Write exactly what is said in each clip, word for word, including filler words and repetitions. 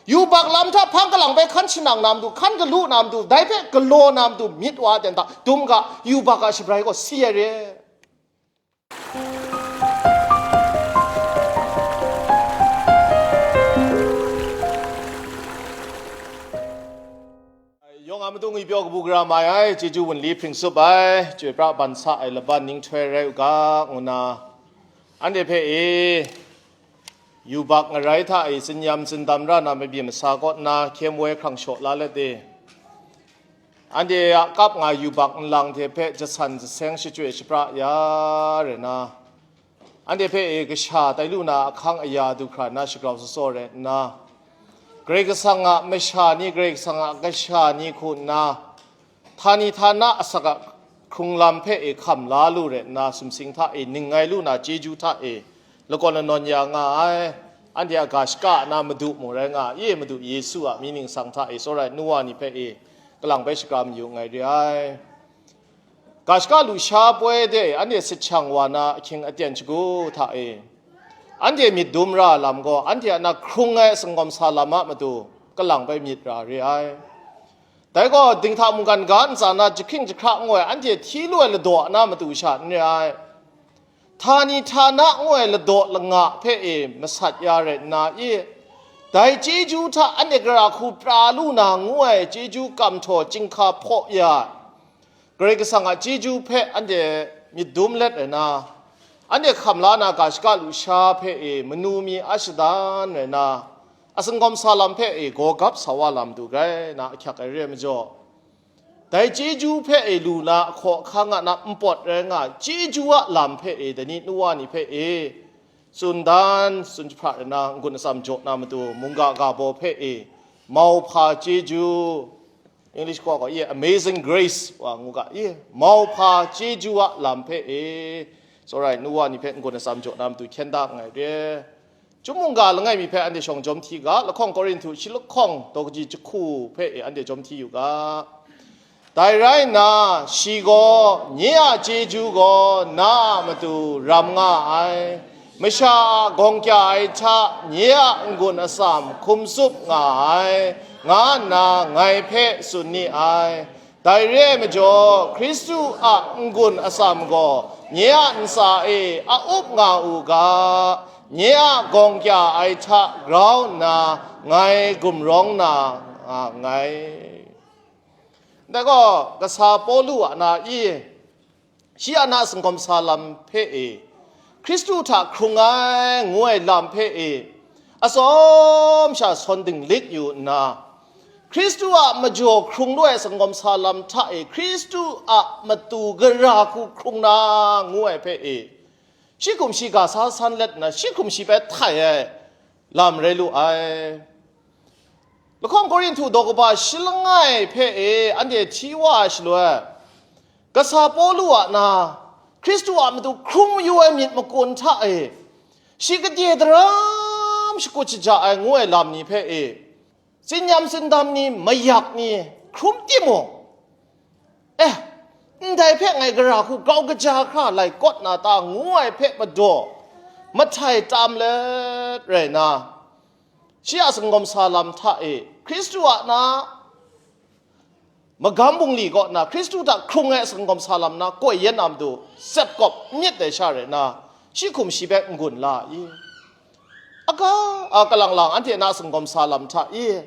Yubak lam hta hpang kalang bai hkan shanang na matu, hkan galu na matu, dai hpe galaw na matu myit wa a ten hta, dum ga, yubak a shabrai gaw si ai re. Yawng a matu ngwipyaw kabu gara mai ai, chyeju wunli hpring tsup ai, chyoi pra ban sa ai laban ninghtoi rai u ga, ngu na, anhte hpe e, yubak ngarai hta e tsin-yam tsindam ra na mabyin masa kaw nna hkyem woi hkrang shaw la let e. Anhte a kap nga yubak nlang hte hpe jasan jaseng shachyoi shapra ya rai na, anhte hpe e kasha tai lu na ahkang aya du hkra na shagrau tsawtsaw rai nna, Karai Kasang a masha ni, Karai Kasang a kasha ni hku nna, htani htana asak a hkrung lam hpe e hkam la lu rai nna, sumsing hta e ning ngai lu na chyeju hta e lakawn lanawn ya nga ai, anhte a ga shaka na madu mung rai nga ai, madu Yesu a mying ningsang hta e tsawra ai nu wa ni hpe e kalang bai shakra mayu nngai re ai. Ga shaka lusha poi de anhte sit shang wa na ahkying aten shagu hta e, anhte myit dum ra lam gaw, anhte a na hkrung ai sanggawm sa lam a matu kalang bai myit ra re ai. Dai gaw, dinghta mungkan ga ntsa na jahkring jahkra ngu ai, anhte hti lu ai ladaw a na matu sha n re ai. Htani htana ngu ai ladaw langa hpe e masat ya rai nna i, dai chyeju hta anhte gara hku pra lu na ngu ai chyeju kamhtaw chyinghka hpaw ya ai. Karai Kasang a chyeju hpe anhte myit dum let ai na, anhte hkam la na ga shaka lusha hpe e manu mi a shadan rai na, a sanggawm sa lam hpe e gaw gap sa wa lam du gai na ahkyak ai re ai majaw, dai chyeju hpe e lu na ahkaw ahkang a na npawt rai nga ai chyeju a lam hpe e dai ni nu wa ni hpe e tsun dan, tsun jahpra rai na, n-gun atsam jaw na matu, mungga ga baw hpe e mauhpa chyeju, English kaw gaw, ye, Amazing Grace wa ngu ga, ye, mauhpa chyeju a lam hpe e, tsawra ai nu wa ni hpe n-gun atsam jaw na matu hkyen da nngai re. Chyum mungga langai mi hpe anhte shawng jawm hti ga, lahkawng Korinhtu shi lahkawng daw kaji jahku hpe e anhte jawm hti yu ga. Dai rai nna, shi gaw, nye a chyeju gaw na a matu ram nga ai, masha a gawng kya ai hta nye a n-gun atsam hkum tsup nga ai, nga nna ngai hpe tsun ni ai. Dai re ai majaw, Hkristu a n-gun atsam gaw nye a ntsa e a up nga u ga, nye a gawng kya ai hta grau nna ngai gumrawng na nga nngai. Dai gaw, kasa Pawlu a na i, shi a na sanggawm sa lam hpe e, Hkristu hta hkrung ai ngu ai lam hpe e, atsawm sha sawn dinglik yu nna, Hkristu a majaw hkrung lu ai sanggawm sa lam hta e, Hkristu a matu gara hku hkrung na ngu ai hpe e, shi hkum shi ga sa san let nna, shi hkum shi bai htai ai lam rai lu ai. Lahkawng Korinhtu daw kaba shi langai hpe e anhte hti wa ai shaloi, kasa Pawlu a na, Hkristu a matu hkrum yu ai myit makun hta e, shi gade daram shakut shaja ai ngu ai lam ni hpe e, tsin-yam tsindam ni, mayak ni hkrum timung, eh, ndai hpe ngai gara hku grau kaja hkra lai kawt na ta ngu ai hpe madaw mahtai tam let rai na, shi a sanggawm sa lam hta e Hkristu a na magam bungli kaw na, Hkristu hta hkrung ai sanggawm sa lam na koi yen a matu tsep kawp myit ai sha rai na, shi hkum shi bai n-gun la i? Aga, a, kalang lang anhte na sanggawm sa lam hta i?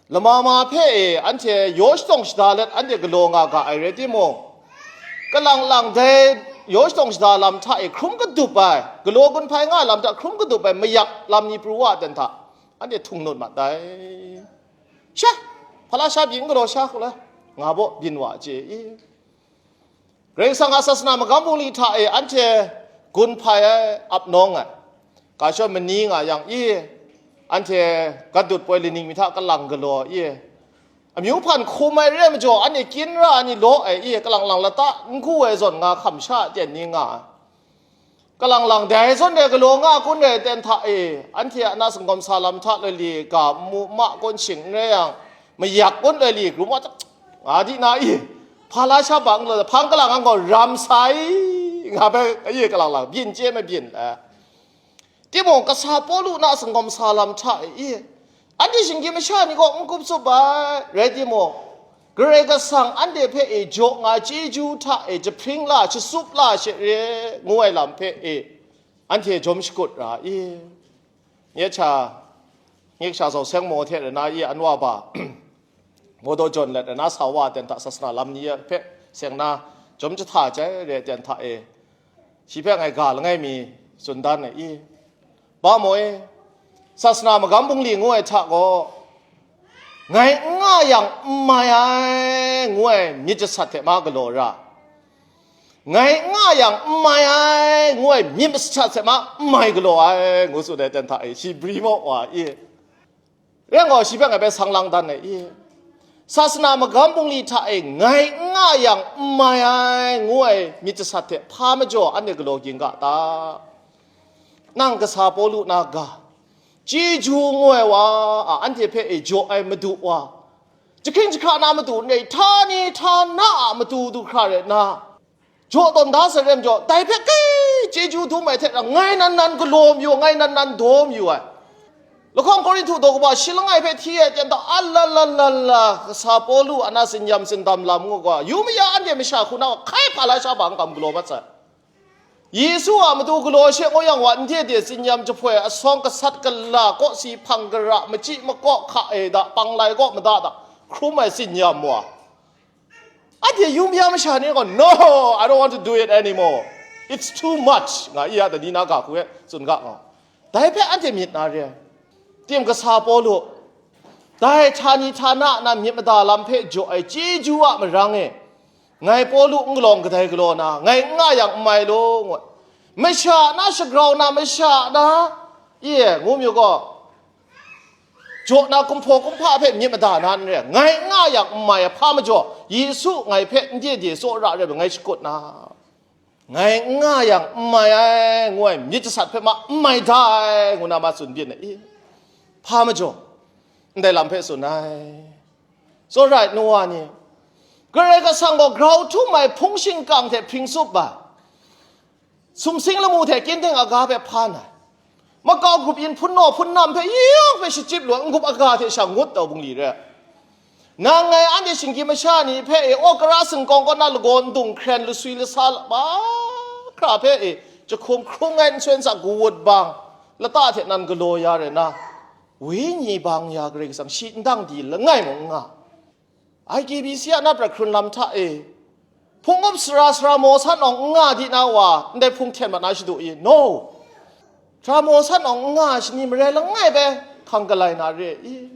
Lama ma hpe e anhte yaw shatawng shada let anhte galaw nga ga ai rai timung, kalang lang dai yaw shatawng shada lam hta e hkrum kadup ai, galaw gun hpai nga ai lam hta hkrum kadup ai mayak lam ni pru wa ai ten hta anhte htung nut mat ai. Sha, hpa la sha byin galaw sha hku la, nga baw byin wa a chye i? Karai Kasang a sasana magam bungli hta e anhte gun hpai ai, ap nawng ai, ga shawng mani nga yang i, anhte gat dut poi laning mi hta kalang galaw i, amyu hpan hkum ai re ai majaw, anhte kyin ra ai ni law ai i, kalang lang lata n hku ai zawn nga hkam sha ten ni nga ai. Kalang lang dai zawn rai galaw nga kun rai ten hta e, anhte a na sanggawm sa lam hta loi li ga nmu ma kun shing n rai yang, mayak kun loi li krum wa, nga di na i, hpa la sha bang law, hpang kalang ang gaw ram sai, nga bai, aye kalang lang, byin chye mabyin, eh. Timung, kasa Pawlu na sanggawm sa lam hta e, i, Anhte shinggyim masha ni gaw n kup tsup ai, rai timung, Karai Kasang anhte hpe e jaw nga chyeju hta e jahpring la, shasup la she re, ngu ai lam hpe e anhte jawm shakut ra i? Nye cha, nye kasha sau seng maw hte rana i anwa ba, Mawdaw jawn let rana sa wa ten hta sasana lam ni hpe seng na jawm jahta jai re ten hta e, shi hpe ngai ga langai mi tsun dan ai i? Ba maw e, sasana magam bungli ngu ai hta gaw, ngai n nga yang n mai ai, ngu ai myit jasat hte ma galaw ra, ngai n nga yang n mai ai, ngu ai myit jasat hte ma n mai galaw ai, ngu tsun ai ten hta e, shi bri maw wa i? Rai gaw, shi hpe ngai hpe sang lang dan ai i? Sasana magam bungli hta e ngai n nga yang n mai ai, ngu ai myit jasat hte hpa majaw anhte galaw ging ga ta? Nang kasa Pawlu na ga, chyeju ngu ai wa a anhte hpe e jaw ai madu wa, jahkring jahkra na matu n rai, htani htana a matu du hkra rai nna, jaw tawn da sai rem jaw, dai hpe kai chyeju dum ai hte rang, ngai nan nan galaw mayu, ngai nan nan daw mayu ai. Lahkawng Korinhtu daw kaba shi langai hpe hti ai ten hta, a la la la la, kasa Pawlu a na tsinyam tsindam lam ngu gaw, yu maya anhte masha hku na hkai hpa la sha ba n kam galaw mat sai. Yesu a matu galaw she ngu yang wa, n de de tsinyam jahpoi, asawng gasat gala, kawsi hpang gara, machyi makaw hka e da, panglai kaw mada da, hkrum ai tsinyam wa. Anhte yu maya masha ni gaw, "No, I don't want to do it anymore. It's too much," nga i ya, dai ni na ga hku e tsun ga nga. Dai hpe anhte myit na re ai. Tim kasa Pawlu, dai htani htana na myit mada lam hpe jaw ai chyeju a marang e, ngai Pawlu n galawng kadai galaw na, ngai n nga yang n mai law, ngu ai. Masha na shagrau na, masha na, ye, ngu mayu gaw, jaw na kumhpaw kumhpa hpe myit mada na n re, ngai n nga yang n mai ai hpa majaw, Yesu ngai hpe n de de tsawra re ai, ngai shakut na, ngai n nga yang n mai ai, ngu ai myit jasat hpe ma n mai da ai, ngu na ma tsun byin ai i? Hpa majaw, ndai lam hpe tsun ai. Tsawra ai nu wa ni, Karai Kasang gaw grau htum ai hpung shingkang hte hpring tsup ai, sumsing lamu hte kyin ding aga hpe hpa na ai, makau grup yin hpunnaw hpunnam hpe yawng hpe shachyip lu ai, n-gup aga hte sha ngut taw bungli re ai. Nang ngai anhte shinggyim masha ni hpe e, awkara singkawng kaw na lagaw ndung hkren laswi lasa mahkra hpe e, jahkum hkrung ai nsoi ntsa kawut bang, lata hte nan galaw ya rai na, wenyi bang ya Karai Kasang shi ndang di langai mung n nga. I K B C a na prat hkrun lam hta e, hpung up sara sara maw san awng n nga di na wa, ndai hpung hten mat na shadu i? No. Hkra maw san awng n nga ai shani marai langai bai hkang galai na re i?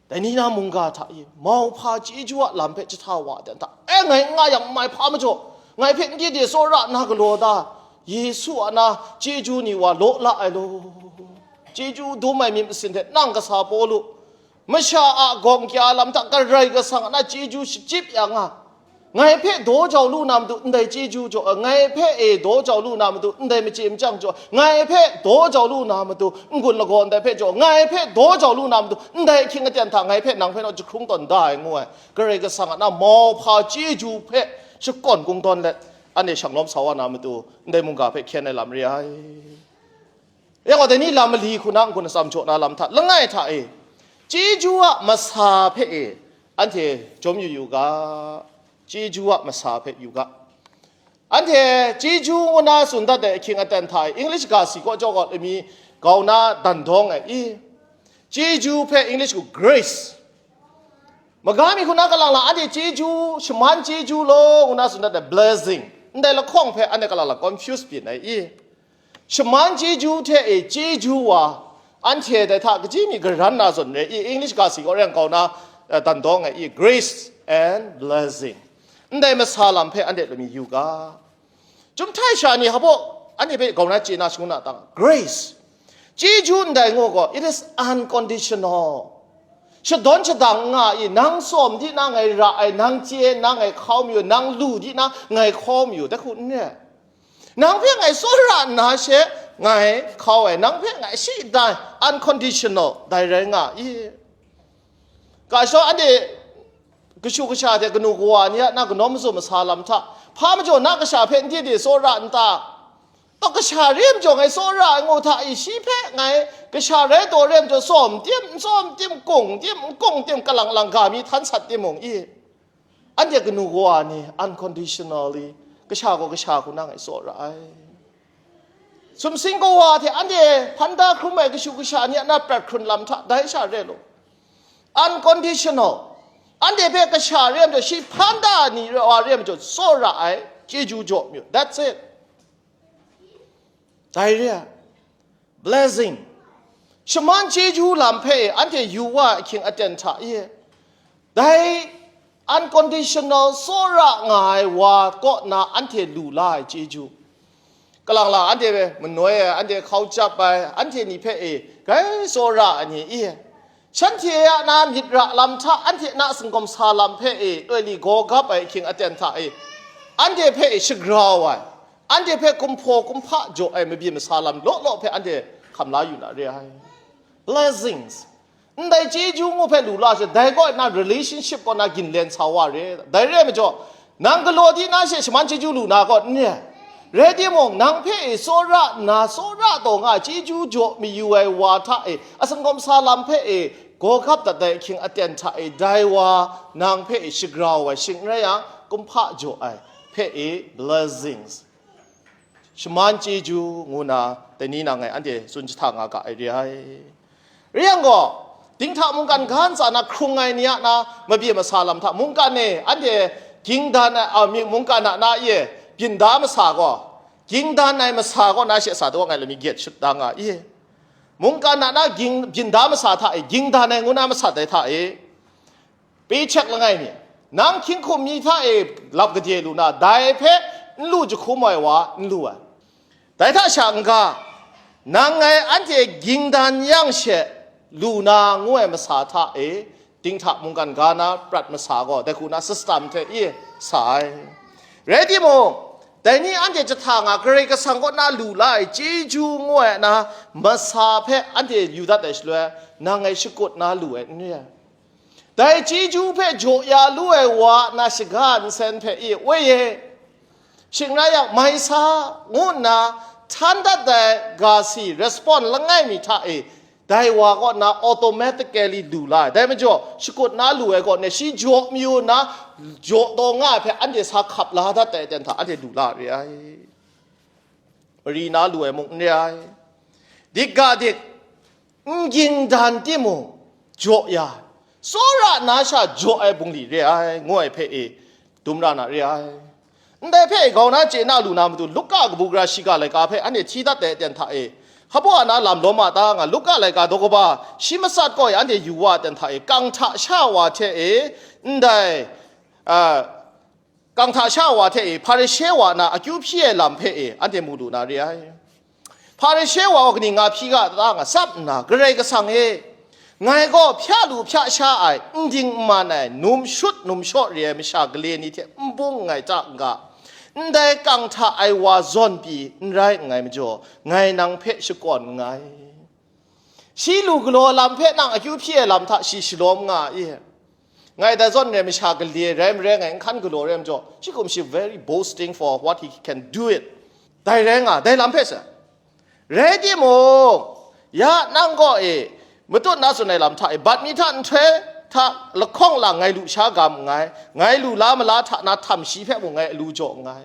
Dai ni na mungga hta i, mauhpa chyeju a lam hpe jahta wa ai dan hta, e, ngai n nga yang n mai hpa majaw, ngai hpe n de de tsawra nna galaw da, Yesu a na chyeju ni wa law la ai law. Chyeju dum ai myit masin hte nang kasa Pawlu, masha a gawng kya lam hta Karai Kasang a na chyeju shachyip ya nga, ngai hpe daw jau lu na matu ndai chyeju jaw, ngai hpe e daw jau lu na matu ndai machye machyang jaw, ngai hpe daw jau lu na matu n-gun lagaw ndai hpe jaw, ngai hpe daw jau lu na matu ndai ahkying aten hta ngai hpe nang hpe naw jahkrung tawn da ai, ngu ai Karai Kasang a na mauhpa chyeju hpe shakawn kungdawn let, anhte shanglawm sa wa na matu ndai mungga hpe hkyen ai lam re ai. Ya gaw, dai ni lam mali hku na n-gun atsam jaw na lam hta langai hta e, chyeju a masa hpe e, anhte jawm yu yu ga, chyeju a masa hpe yu ga. Anhte chyeju ngu na tsun dat ai ahkying aten hta e, English ga si kaw jaw gaw lami grau na dan dawng ai i? Chyeju hpe English gaw grace. Maga mi hku na kalang lang anhte chyeju, shaman chyeju law ngu na tsun dat ai blessing. Ndai lahkawng hpe anhte kalang lang confuse byin ai i? Shaman chyeju hte e chyeju wa, anhte dai hta kaji mi garan na zawn re i? English ga si kaw reng grau na, eh, dan dawng ai i? Grace and blessing. Ndai masa lam hpe anhte lami yu ga. Chyum htai sha ni hpa baw anhte hpe grau na chye na shangun a tang, grace, chyeju ndai ngu gaw, it is unconditional. Shadawn shadang n nga i, nang tsawm di na ngai ra ai, nang chye na ngai hkau mayu, nang lu di na ngai hkaw mayu, dai hku n re. Nang hpe ngai tsawra nna she ngai hkau ai, nang hpe ngai shi dai, unconditional dai rai nga i? Ga shawng anhte kashu kasha hte kanu kawa ni a na kanawn mazum masa lam hta, hpa majaw na kasha hpe n de de tsawra n ta? Taw kasha re ai majaw ngai tsawra ai ngu hta i, shi hpe ngai kasha rai taw re ai majaw, tsawm tim, n tsawm tim, kung tim, n kung tim, kalang lang ga mi htan sat timung i, anhte kanu kawa ni unconditionally kasha gaw kasha hku na ngai tsawra ai. Sumsing kawa hte anhte hpan da hkrum ai kashu kasha ni a na prat hkrun lam hta dai sha re law, unconditional, anhte hpe kasha re ai majaw, shi hpan da ni wa re ai majaw, tsawra ai, chyeju jaw mayu. That's it. Dai re ai, blessing, shaman chyeju lam hpe anhte yu wa ai ahkying aten hta e, dai unconditional tsawra nga ai wa kaw na anhte lu la ai chyeju. Kalang lang anhte manoi ai, anhte hkau chyap ai, anhte ni hpe e, grai tsawra ai ni e, shanhte a na myit ra lam hta, anhte na singkawm sa lam hpe e, loi li gaw gap ai ahkying aten hta e, anhte hpe e shagrau ai, anhte hpe kumhpaw kumhpa jaw ai mabyi masa lam law law hpe anhte hkam la yu na re ai. Blessings. Ndai chyeju ngu hpe lu la she, dai kaw na relationship kaw na ginlen sa wa re. Dai re ai majaw, nang galaw di na she shaman chyeju lu na kaw n re ai. Rai timung, nang hpe e tsawra nna, tsawra taw nga ai chyeju jaw mayu ai wa hta e, asingkawm sa lam hpe e, gaw gap dat ai ahkying aten hta e, dai wa nang hpe e shagrau ai, shing n rai yang, kumhpa jaw ai hpe e, blessings, shaman chyeju ngu na, dai ni na ngai anhte tsun jahta nga ga ai re ai. Rai yang gaw, dinghta mungkan ga ntsa na hkrung ai ni a na mabyi masa lam hta, mungkan e anhte ging dan ai, a, mi-, mungkan a na e byin da masa gaw, ging dan ai masa gaw na she sa daw ngai lami gyet shut da nga i. Mungkan a na ging, byin da masa hta e, ging dan ai ngu na masat ai hta e, paycheck langai mi, nang hkying hkum mi hta e lap gade lu na, dai hpe n lu jahkum ai wa n lu ai. Dai hta sha n-ga, nang ngai anhte ging dan yang she lu na ngu ai masa hta e, dinghta mungkan ga na prat masa gaw, dai hku na system hte e sa ai. Rai timung, dai ni anhte jahta nga Karai Kasang kaw na lu la ai chyeju ngu ai na masa hpe anhte yu dat ai shaloi, nang ngai shakut na lu ai n re ai. Dai chyeju hpe jaw ya lu ai wa na shaga nsen hpe e, woi e, shing rai yang, mai sa, ngu nna htan dat ai ga si, respond langai mi hta e, dai wa kaw na automatically lu la ai. Dai majaw, shakut na lu ai kaw na, shi jaw mayu nna, jaw taw nga ai hpe anhte sa hkap la dat ai aten hta anhte lu la re ai. Mari na lu ai mung n re ai. Dik ga dik, n ging dan timung, jaw ya ai, tsawra na sha jaw ai bungli re ai, ngu ai hpe e, dum ra na re ai. Ndai hpe e grau na chye na lu na matu, Luka kabu gara shiga laika hpe anhte hti dat ai aten hta e, hpa baw a na lam lawm a ta nga, Luka laika daw kaba shi matsat kaw e anhte yu wa ai aten hta e, kang hta sha wa hte e, ndai, a, kang hta sha wa hte e, Hparishe wa na akyu hpyi ai lam hpe e, anhte mu lu na re ai. Hparishe wa gaw kaning nga hpyi ga ta nga tsap nna, Karai Kasang e, ngai gaw hpya lu hpya sha ai, n ding n man ai, num shut num shaw re ai masha gale ni hte n bung nngai ta n ga, ndai kang hta ai wa zawn pyi n rai nngai majaw, ngai nang hpe shakawn nngai. Shi lu galaw lam hpe nang akyu hpyi ai lam hta shi shalawm nga i. Ngai dai zawn re masha gale rai mare ngai n hkan galaw re ai majaw, shi hkum shi very boasting for what he can do it. Dai rai nga, dai lam hpe sa. Rai timung, ya nang gaw e, matut na tsun ai lam hta e, bat mi hta nhtoi hta lahkawng lang ngai lu sha gam nngai, ngai lu la mala hta na htam shi hpe mung ngai alu jaw nngai.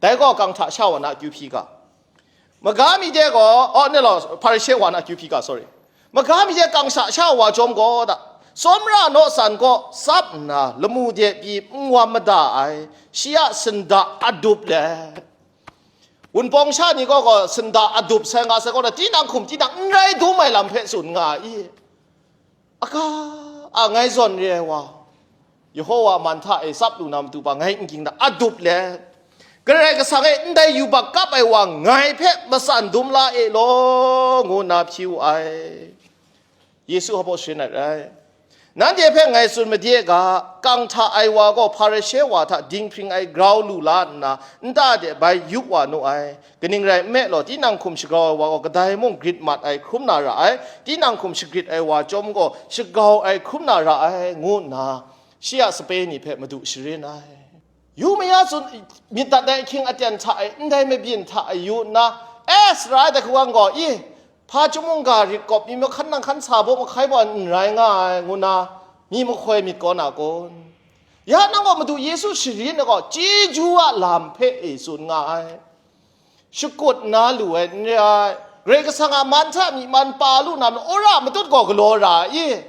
Dai gaw kang hta sha wa na akyu hpyi ga. Maga mi de gaw, oh, ne law, Hparishe wa na akyu hpyi ga, sorry. Maga mi de kang hta sha wa chyawm gaw da, tsawmra naw san gaw tsap nna, lamu de pyi n wam mada ai, shi a sinda adup let, wunpawng sha ni gaw, gaw sinda adup sai nga sai gaw na, tinang hkum tinang n rai dum ai lam hpe tsun nga i. Aga, a ngai zawn re ai wa, Yehowa man hta e tsap lu na matu hpa ngai n ging na adup let, Karai Kasang e ndai yubak kap ai wa ngai hpe matsan dum la e law, ngu nna hpyi wu ai. Yesu hpa baw sharin ai rai. Nanhte hpe ngai tsun made ga, kang hta ai wa gaw Hparishe wa hta dinghpring ai grau lu la nna, nta de bai yup wa nu ai. Kaning rai nme law, tinang hkum shagrau ai wa gaw kadai mung grit mat ai hkrum na ra ai, tinang hkum shagrit ai wa chyawm gaw shagrau ai hkrum na ra ai, ngu nna shi a sape ni hpe Madu sharin ai. Yu maya tsun myit dat ai ahkying aten hta e, ndai mabyin hta e yu nna, e, sara ai dai hkawang gaw, i, hpa chyum mungga rit kawp mi mahkan nang hkan sa baw mahkai baw n rai nga ai, ngu nna mi mahkoi myit kaw na kun? Ya nang gaw Madu Yesu sharin ai gaw chyeju a lam hpe e tsun nga ai. Shakut na lu ai n re ai. Karai Kasang a man hta myi man pa lu na, wora matut gaw galaw ra ai.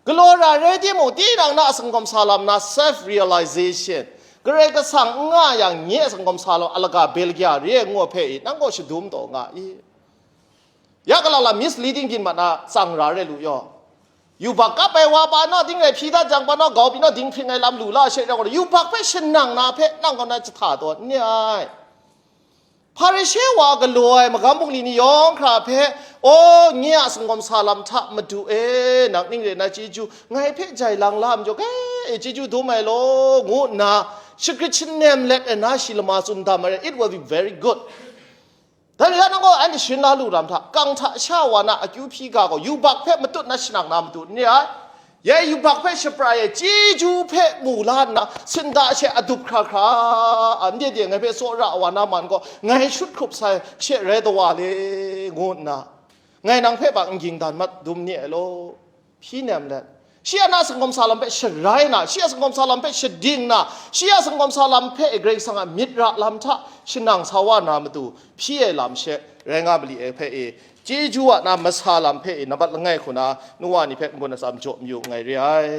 Galaw ra rai timung, tinang na a sangawm sa lam na self realization, Karai Kasang n nga yang, nye a sangawm sa lam alaga belgia re ai ngu ai hpe i, nang gaw shadum taw nga i. Ya galang lam misleading byin mat na tsang ra re lu yaw. Yubak kap ai wa pa naw ding rai hpyi dat jang, pa naw gau pyi naw ding hpring ai lam lu la she rau, yubak hpe shanang na hpe nang gaw na jahta taw n ni ai. Hparishe wa galaw ai magam bungli ni yawng hkra hpe, "O, nye a sangawm sa lam hta Madu e, nang ning re na chyeju ngai hpe jai lang la majaw, kai e chyeju dum ai law," ngu nna shagrit shanem let ai na shi lama tsun dam ai, it will be very good. Dai rai nang gaw, anhte sharin la lu lam hta, kang hta sha wa na akyu hpyi ga gaw, yubak hpe matut na shanang na matu n re ai. Yai yubak hpe shaprai ai, chyeju hpe mu la nna, sinda she adup hkra hkra, a, ndai de ngai hpe tsawra wa na man gaw, ngai shut hkrup sai she rai tawa le, ngu nna, ngai nang hpe bak n ging dan mat dum ni ai law. Hpyi nem let, shi a na sangawm sa lam hpe sharai na, shi a sangawm sa lam hpe shading na, shi a sangawm sa lam hpe Karai Kasang a myit ra lam hta shanang sa wa na matu, hpyi ai lam she rai nga mali ai hpe e, chyeju a na masa lam hpe e, nambat langai hku na nu wa ni hpe n-gun atsam jaw mayu nngai re ai.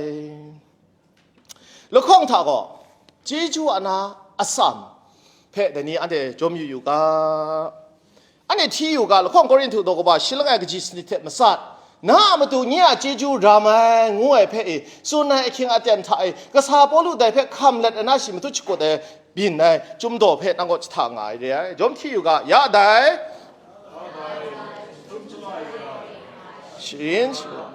Lahkawng hta gaw, chyeju a na atsam hpe dai ni anhte jawm yu yu ga. Anhte hti yu ga, lahkawng Korinhtu daw kaba shi langai kaji sanit hte matsat, na a matu nye a chyeju ram ai, ngu ai hpe e, tsun ai ahkying aten hta e, kasa Pawlu dai hpe hkam let ai na shi matut shakut ai byin ai chyum daw hpe nang kaw jahta nga ai re ai. Jawm hti yu ga, ya dai. Sharin sharin.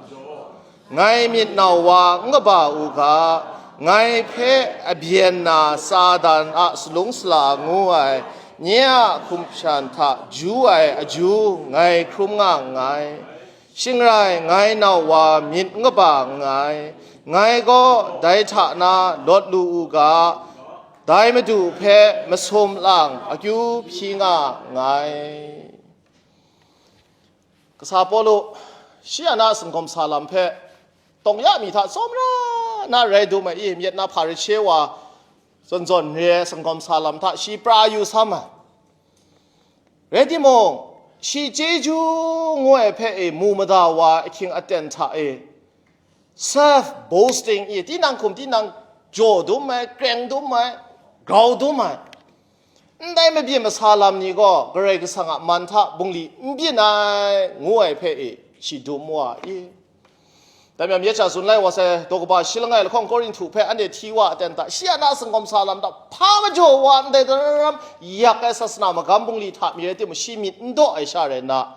Ngai myit nau wa n kaba u ga, ngai hpe abyen na Satan a salung sala ngu ai, nye a hkum shan hta ju ai aju ngai hkrum nga nngai. Shing rai, ngai nau wa myit n kaba nngai, ngai gaw dai hta na lawt lu u ga, dai Madu hpe masum lang akyu hpyi nga nngai. Kasa Pawlu, shi a na singkawm sa lam hpe tawng ya mi hta tsawmra na rai dum ai, i myit na Hparishe wa zawn zawn re ai singkawm sa lam hta shi pra yu sam ai. Rai timung, shi chyeju ngu ai hpe e mu mada wa ahkying aten hta e, self boasting i, tinang hkum tinang jaw dum ai, kreng dum ai, grau dum ai. Ndai mabyin masa lam ni gaw Karai Kasang a man hta bungli n byin ai, ngu ai hpe e shi dum wa i. Dai myit sha tsun lai wa sai, daw kaba shi langai lahkawng Korinhtu hpe anhte hti wa aten hta, shi a na singkawm sa lam hta hpa majaw wa ndai daram yak ai sasana magam bungli hta mi rai timung, shi myit n daw ai sha rai nna,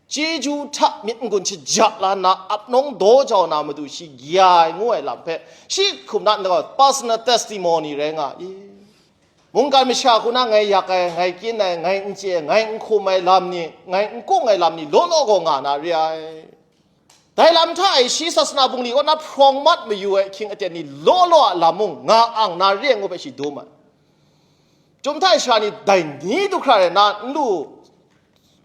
chyeju hta myit n-gun shaja la nna, ap nawng daw jau na matu shi gya ai ngu ai lam hpe, shi hkum na nna gaw personal testimony rai nga i. Mungkan masha hku na ngai yak ai, ngai kyin ai, ngai n chye ai, ngai n hkum ai lam ni, ngai n kung ai lam ni law law gaw nga na re ai. Dai lam hta e shi sasana bungli kaw na hprawng mat mayu ai ahkying aten ni law law a lam mung nga ang na re ai ngu hpe shi dum ai. Chyum hta e sara ni dai ni du hkra rai na n lu,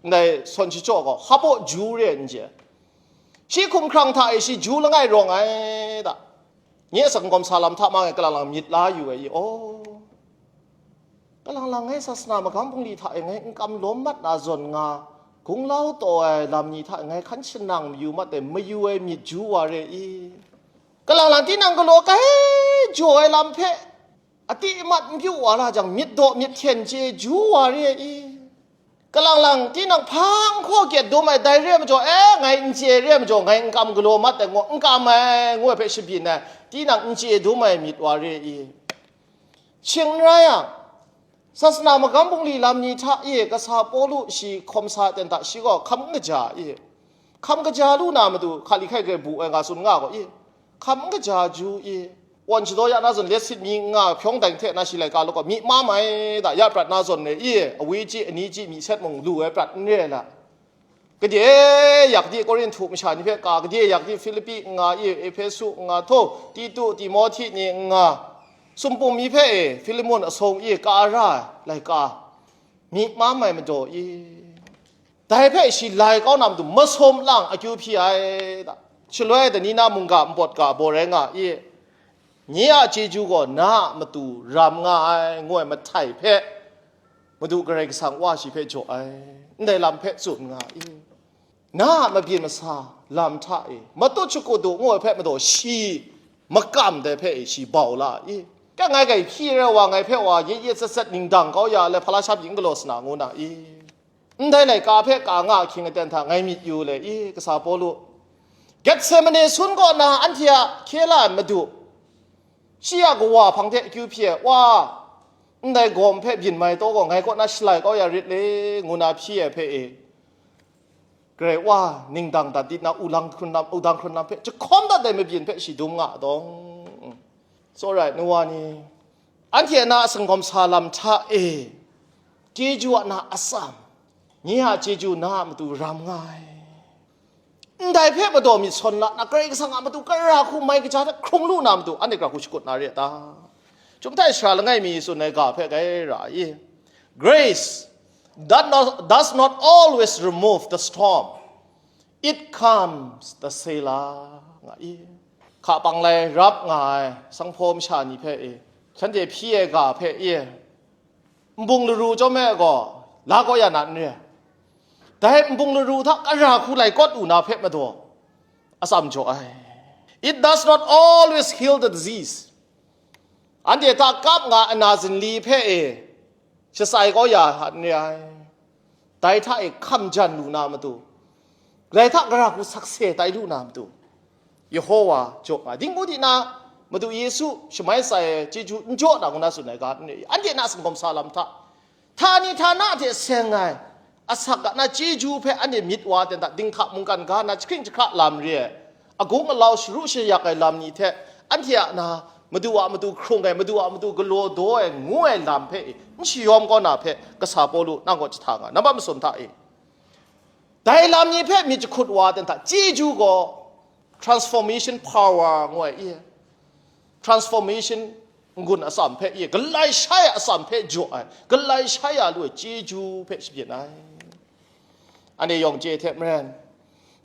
ndai sawn shachyaw gaw, hpaw ju re ai n chye. Shi hkumhkrang hta e shi ju langai rawng ai da. Nye a singkawm sa lam hta ma ngai kalang lang myit la yu ai i, aw, kalang lang ngai sasana magam bungli hta e ngai n kam lawm mat na zawn nga, gunglau taw ai lam ni hta e ngai hkan shanang mayu mat ai, mayu ai myit ju wa re i. Kalang lang tinang galaw kai jaw ai lam hpe, a ti mat n pyu wa la jang, myit daw myit hten chye ju wa re i. Kalang lang tinang hpang hkaw kyet dum ai, dai re ai majaw, e, ngai n chye re ai majaw, ngai n kam galaw mat ai, ngu, n kam ai, ngu ai hpe shabyin ai, tinang n chye dum ai myit wa re i. Shing n rai yang, sasana magam bungli lam ni hta e kasa Pawlu shi hkawm sa ten hta shi gaw hkam n kaja i. Hkam kaja lu na matu, hkali hkai grai bu ai nga tsun nga gaw i, hkam n kaja ju i. Wan shadaw ya na zawn, let sit mi nga hpyawng dai hte na shi laika lawk gaw, mi ma mai da, ya prat na zawn re i, awi chyi, ani chyi, mi set mung lu ai prat n re ai la. Gade yak di Korinhtu masha ni hpe ka, gade yak di Hpilipi nga i, Ehpesu nga htaw, Titu, Timohti ni nga, Sumpum mi hpe e, Filemon asawng i ka ra ai laika, myi mam ai madaw i, dai hpe shi lai kau na matu masum lang akyu hpyi ai ta. Shaloi dai ni na mungga npawt ga baw rai nga i, nye a chyeju gaw na a matu ram nga ai, ngu ai mahtai hpe Madu Karai Kasang Wa shi hpe jaw ai, ndai lam hpe tsun nga i. Na a mabyin masa lam hta e, matut shakut u ngu ai hpe madaw shi makam dai hpe e shi bau la i. Ka ngai grai hpyi rai wa, ngai hpe wa yet yet sat sat ningdang kau ya le, hpa la sha byin galaw sa na ngu na i. Ndai laika hpe ka nga ahkying aten hta ngai myit yu le i, kasa Pawlu. Getsemane sun kaw na anhte a hkye la ai Madu, shi a kawa hpang hte akyu hpyi ai, Wa, ndai gawm hpe byin mai taw gaw, ngai kaw na shalai kau ya rit le, ngu na hpyi ai hpe e, Karai Wa ningdang dat di na, u lang hkrun lam, u dang hkrun lam hpe jahkawm dat ai mabyin hpe shi dum nga dawng. Tsawra ai nu wa ni, anhte a na a sanggawm sa lam hta e, chyeju a na atsam, nye a chyeju na a matu ram nga ai. Ndai hpe madaw myit sawn la na, Karai Kasang a matu kara hku mai kaja hte hkrung lu na matu, anhte gara hku shakut na re a ta? Chyum htai sara langai mi tsun ai ga hpe gai ra i. Grace that not, does not always remove the storm. It calms the sailor, nga i. Hka pang lai rap nga ai sanghpaw masha ni hpe e, shanhte hpyi ai ga hpe e, nbung laru chyawm e gaw, la kau ya na n re ai. Dai nbung laru hta kara hku lai kawt u na hpe madaw, atsam jaw ai. It does not always heal the disease. Anhte hta kap nga ai na zinli hpe e, shatsai kau ya n re ai. Dai hta e hkam jan lu na matu, dai hta gara hku sakse tai lu na matu, Yehowa jaw nga. Dingbu di na, Madu Yesu shamai sai ai chyeju n jaw na ngu na tsun ai ga n re i. Anhte na sanggawm sa lam hta, htani htana hte seng ai asak a na chyeju hpe anhte myit wa ten hta, dinghta mungkan ga na jahkring jahkra lam re ai, agung alau sharu shayak ai lam ni hte, anhte a na Madu a matu hkrung ai, Madu a matu galaw daw ai ngu ai lam hpe e, n shayawm kau na hpe, kasa Pawlu nang kaw jahta nga, nambat masum hta e. Dai lam ni hpe myit jahkut wa ten hta, chyeju gaw transformation power ngu ai i. Transformation n-gun atsam hpe i, galai shai a atsam hpe jaw ai, galai shai a lu ai chyeju hpe shabyin ai. Anhte yawng chye hte maren,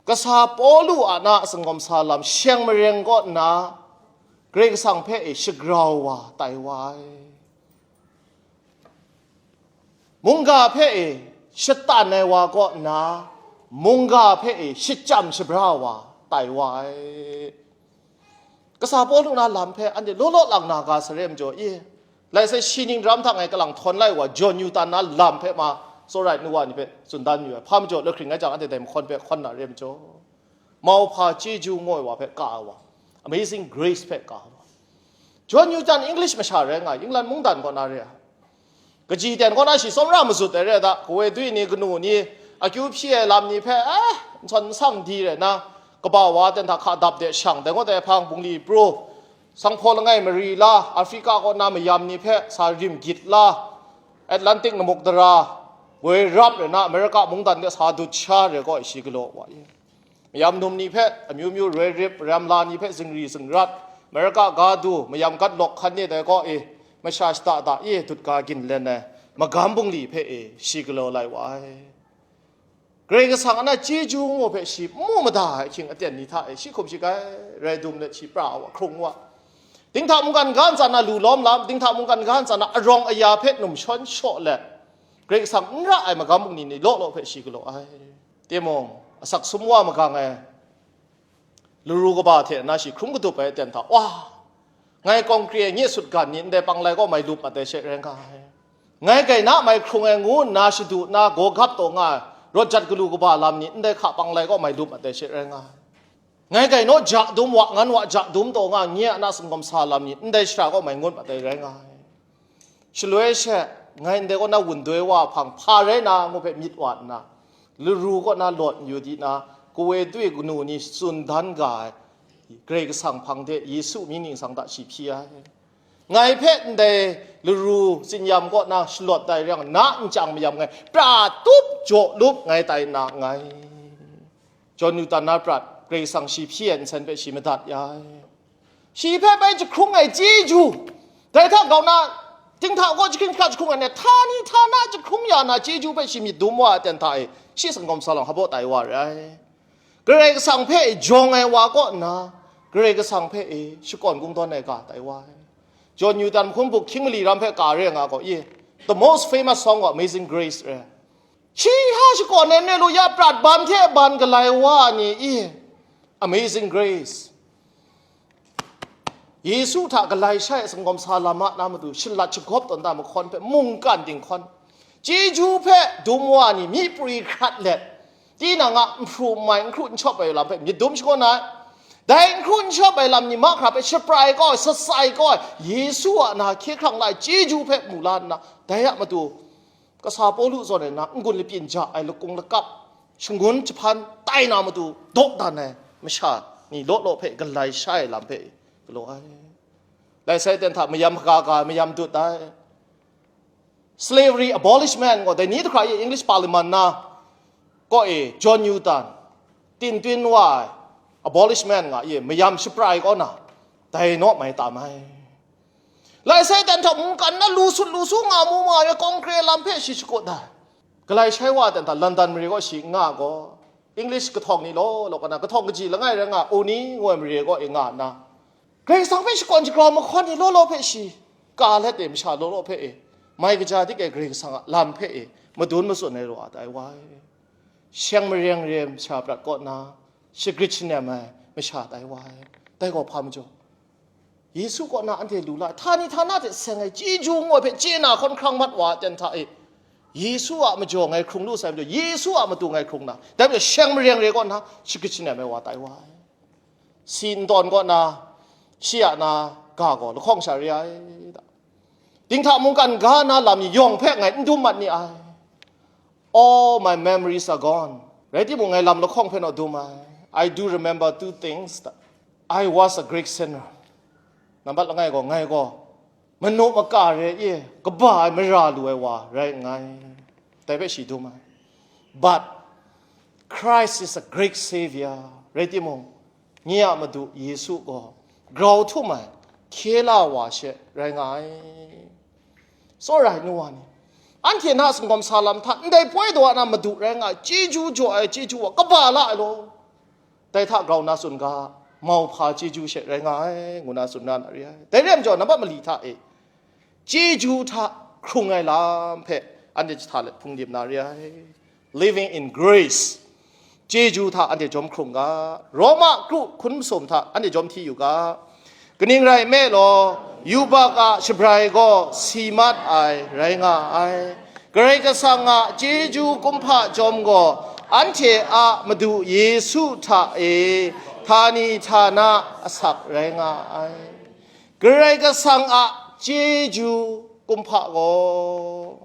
kasa Pawlu a na a sanggawm sa lam sheng mareng kaw nna, Karai Kasang hpe e shagrau wa tai wa ai. Mungga hpe e shatan ai wa kaw nna, mungga hpe e shachyam shabra wa tai wa ai. Kasa Pawlu na lam hpe anhte law law lang na ga sa re ai majaw i, lai sai shi ning ram hta ngai kalang htawn lai wa, John Newton na lam hpe ma, tsawra ai nu wa ni hpe tsun dan yu ai. Hpa majaw lahkring ai jang, anhte dai mahkawn hpe hkawn na re ai majaw, mauhpa chyeju ngu ai wa hpe ka ai wa, Amazing Grace hpe ka ai wa. John Newton English masha rai nga ai, England mungdan kaw na re ai. Kaji ten kaw na shi tsawmra mazut ai re ai da, kawoi dwi ni, kanu ni, akyu hpyi ai lam ni hpe, eh, nsawn nsang di rai na, kaba wa ten hta hka dap de shang, dai ngut ai hpang bungli pru, sanghpaw langai mari la, Africa kaw na mayam ni hpe sa rim gyit la, Atlantic namuk dara woi rap rai na, America mungdan de sa dut sha re gaw, shi galaw wa i. Mayam num ni hpe amyu myu roi rip, ram la ni hpe zingri zingrat, America ga du, mayam gat lawk hkan ni dai gaw e, masha shada da e dut ga ginlen ai magam bungli hpe e shi galaw lai wa ai. Karai Kasang a na chyeju ngu hpe shi mu mada ai ahkying aten ni hta e shi hkum shi grai rai dum let shi pra wa, hkrung wa. Dinghta mungkan ga ntsa na lu lawm lam, dinghta mungkan ga ntsa na arawng aya hpe num shawn shaw let, Karai Kasang n ra ai magam bungli ni law law hpe shi galaw ai. Timung, asak sum wa magang ai laru kaba hte na shi hkrum kadup ai aten hta, wa, ngai kawngkri ai nye sut gan ni ndai pang lai kaw mai lup mat ai she rai nga ai. Ngai grai na mai hkrung ai ngu nna shadu nna gaw gap taw nga ai, rawt jat galu kaba lam ni ndai hka pang lai kaw mai lup mat ai she rai nga ai. Ngai grai naw ja dum wa, ngan wa ja dum taw nga, nye a na singawm sa lam ni ndai shara kaw mai ngut mat ai rai nga ai. Shaloi she, ngai ndai kaw na wun doi wa hpang hpa rai na ngu hpe myit wa nna, laru kaw na lawt n yu di na, kawoi dwi kanu ni tsun dan ga ai Karai Kasang hpang de Yesu mying ningsang hta shi hpyi ai. Ngai hpe ndai laru tsinyam kaw na shalawt tai rai yang, na nchyang mayam ngai pra tup jaw lup ngai tai na nngai. John Newton na prat, Karai Kasang shi hpyi ai nsen hpe shi madat ya ai. Shi hpe bai jahkrung ai chyeju, Dai hta grau na, dinghta kaw jahkring hkra jahkrung ai ni, htani htana jahkrung ya na chyeju hpe shi myit dum wa ai ten hta e, shi sanggawm sa lam hpaw tai wa re ai. Karai Kasang hpe e jawng ai wa kaw nna, Karai Kasang hpe e shakawn kungdawn ai ga tai wa ai. John Newton hkum buk hkying mali ram hpe ka re nga gaw, i, the most famous song gaw Amazing Grace re. Shi ha shakawn ai haleluya prat ban hte ban galai wa ni i, Amazing Grace. Yesu hta galai shai sanggawm sa lam a na matu, shalat shagawp tawn ta mahkawn hpe mungkan dinghkawn, chyeju hpe dum wa ni myi prwi hkrat let, tinang a nhpru nmai nhkru nshawp ai lam hpe myit dum shakawn ai. Dai nhkru nshawp ai lam ni mahkra hpe shaprai kau ai, satsai kau ai, Yesu a na hkye hkrang la ai chyeju hpe mu la nna, dai a matu, kasa Pawlu zawn ai na n-gun lapyin ja ai lakung lakap, shangun jahpan tai na matu dawdan ai masha ni law law hpe galai sha ai lam hpe galaw ai. Lai sai ten hta mayam hka ga ai, mayam dut ai. Slavery abolishment gaw dai ni hta hkra e English Parliament na kaw e John Newton tin tun wa ai abolishment nga e mayam shaprai kaw na, dai naw mai tam ai. Lai sai ten hta mungkan na lu sut lu su nga mu ma ai kawng kre lam hpe shi shakut ai. Galai shai wa ten hta London mare kaw shi n nga gaw, English kahtawng ni law law kana, kahtawng kaji langai rai nga, Oni ngu ai mare kaw e nga nna, Karai Kasang hpe shakawn shagrau mahkawn ni law law hpe shi ka let e, masha law law hpe e, mai kaja dik ai Karai Kasang a lam hpe e madun matsun ai raw a tai wa ai. Sheng mareng re masha prat kaw nna, shagrit shanem ai masha tai wa ai. Dai gaw hpa majaw, Yesu kaw na anhte lu la ai, htani htana hte seng ai chyeju ngu ai hpe chye na hkawn hkrang mat wa ai ten hta e, Yesu a majaw ngai hkrung lu sai majaw, Yesu a matu ngai hkrung na, dai majaw sheng mareng re kaw nna shagrit shanem ai wa tai wa ai. Si n tawn kaw na, shi a na ga gaw lahkawng sha re ai. Dinghta mungkan ga na lam ni yawng hpe ngai n dum mat ni ai. All my memories are gone. Rai timung, ngai lam lahkawng hpe naw dum ai. I do remember two things, that I was a great sinner. Nambat langai gaw, ngai gaw manu maka re e kaba ai mara lu ai wa rai nngai. Dai hpe shi dum ai. But Christ is a great Savior. Rai timung, nye a Madu Yesu gaw grau htum ai hkye la wa she rai nga ai. Tsawra ai nu wa ni, anhte na sanggawm sa lam hta ndai poi daw na madu rai nga ai, chyeju jaw ai chyeju wa kaba la ai law. Dai hta grau na tsun ga, mauhpa chyeju she rai nga ai, ngu na tsun na na re ai. Dai re ai majaw, nambat mali hta e, chyeju hta hkrung ai lam hpe anhte jahta let hpung dim na re ai. Living in grace. Chyeju hta anhte jawm hkrung ga, Roma kru hkun masum hta anhte jawm hti yu ga. Kaning rai nme law, yubak a shabrai gaw si mat ai rai nga ai. Karai Kasang a chyeju kumhpa jawm gaw, anhte a Madu Yesu hta e htani htana asak rai nga ai. Karai Kasang a chyeju kumhpa gaw,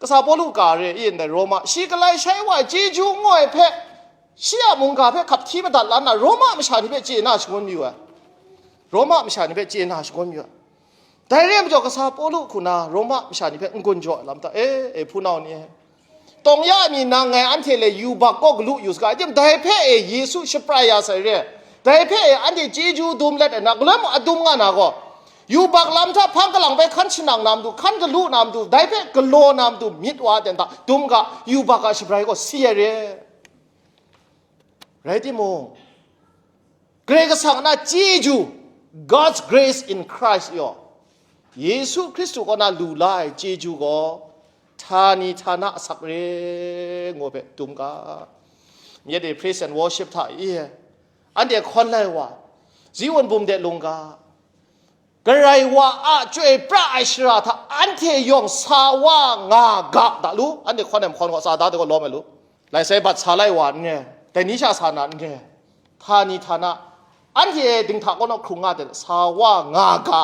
kasa Pawlu ga re i ndai Roma, shi galai shai wa ai chyeju ngu ai hpe, shi a mungga hpe hkap hti madat la nna, Roma masha ni hpe chye na shangun mayu ai. Roma masha ni hpe chye na shangun mayu ai. Dai re ai majaw, kasa Pawlu hku na Roma masha ni hpe n-gun jaw ai lam hta, e, e, hpunau ni e, tawng ya ai mi nang ngai anhte le yubak kaw galu yu saga, dai hpe e Yesu shaprai ya sai re. Dai hpe e anhte chyeju dum let ai na, galoi mung adum nga na gaw, yubak lam hta hpang kalang bai hkan shanang na matu, hkan galu na matu, dai hpe galaw na matu myit wa ai ten hta dum ga, yubak a shabrai gaw si ai re. Rai timung, Karai Kasang a chyeju, God's grace in Christ yaw, Yesu Hkristu kaw na lu la ai chyeju gaw, htani htana asak re ngu hpe dum ga. Myit e praise and worship hta i, anhte hkawn lai wa, Zion bum de lung ga, Karai wa a chyoi pra ai shara hta anhte yawng sa wa nga ga, da lu, anhte hkawn ai mahkawn gaw tsa da de gaw lawm ai lu. Lai sai bat sa lai wa n re, dai ni sha sa na n re, htani htana anhte dinghta kaw naw hkrung nga de sa wa nga ga.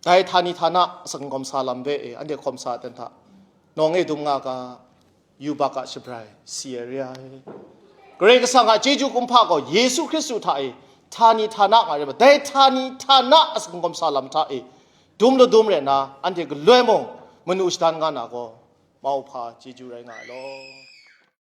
Dai htani htana sanggawm sa lam hpe e anhte hkawm sa ten hta, nawng e dum nga ga, yubak a shabrai si ai re ai. Karai Kasang a chyeju kumhpa gaw Yesu Hkristu hta e htani htana nga re ai, dai htani htana a sanggawm sa lam hta e dum ladum rai nna, anhte galoi mung manu shadan nga na gaw, mauhpa chyeju rai nga ai law.